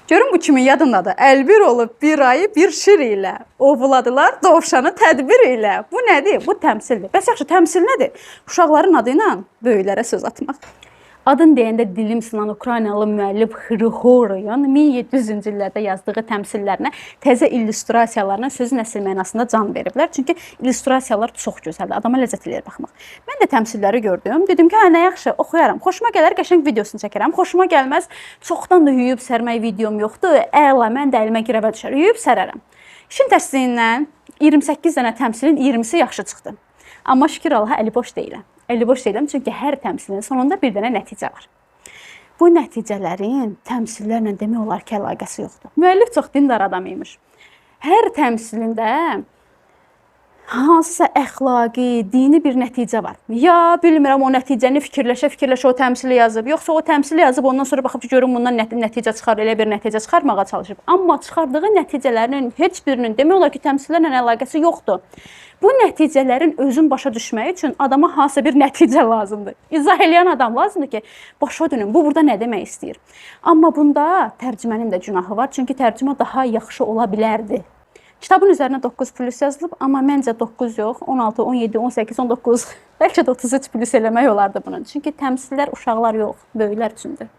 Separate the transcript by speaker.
Speaker 1: Görün bu kimin yadındadır? Əlbir olub bir ayı bir şir ilə ovladılar dovşanı tədbir ilə. Bu nədir? Bu təmsildir. Bəs yaxşı, təmsil nədir? Uşaqların adı ilə böyüklərə söz atmaq. Adın deyəndə dilim sınan Ukraynalı müəllif Hrihoriyun 1700-cü illərdə yazdığı təmsillərinə təzə illüstrasiyalarına sözün əsl mənasında can veriblər. Çünki illüstrasiyalar çox gözəldir. Adama ləzzət eləyir baxmaq. Mən də təmsilləri gördüm. Dedim ki, hə nə yaxşı, oxuyaram. Xoşuma gələr, qəşəng videosunu çəkərəm. Xoşuma gəlməz, çoxdan da yuyub sərmək videom yoxdur. Əla, mən də əlimə girəvə düşər. Yuyub sərərəm. İşin təsdiyindən 28 dənə təmsilin 20-si yaxşı çıxdı. Amma şükür Allaha əli boş deyiləm. Əli boş deyiləm, çünki hər təmsilin sonunda bir dənə nəticə var. Bu nəticələrin təmsillərlə demək olar ki, əlaqəsi yoxdur. Müəllif çox dindar adam imiş. Hər təmsilində hansısa əxlaqi, dini bir nəticə var. Ya bilmirəm o nəticəni fikirləşə-fikirləşə o təmsili yazıb, yoxsa o təmsili yazıb ondan sonra baxıb ki, görüm bundan nə nəticə çıxar, elə bir nəticə çıxarmağa çalışıb. Amma çıxardığı nəticələrin heç birinin demək olar ki, təmsillərlə əlaqəsi yoxdur. Bu nəticələrin özün başa düşməyi üçün adama hansısa bir nəticə lazımdır. İzah eləyən adam lazımdır ki, başa dönüm, bu burada nə demək istəyir. Amma bunda tərcümənin də günahı var, çünki tərcümə daha yaxşı ola bilərdi. Kitabın üzərinə 9 plus yazılıb, amma məncə 9 yox, 16, 17, 18, 19, bəlkə də 33 plus eləmək olardı bunun. Çünki təmsillər uşaqlar yox, böyüklər üçündür.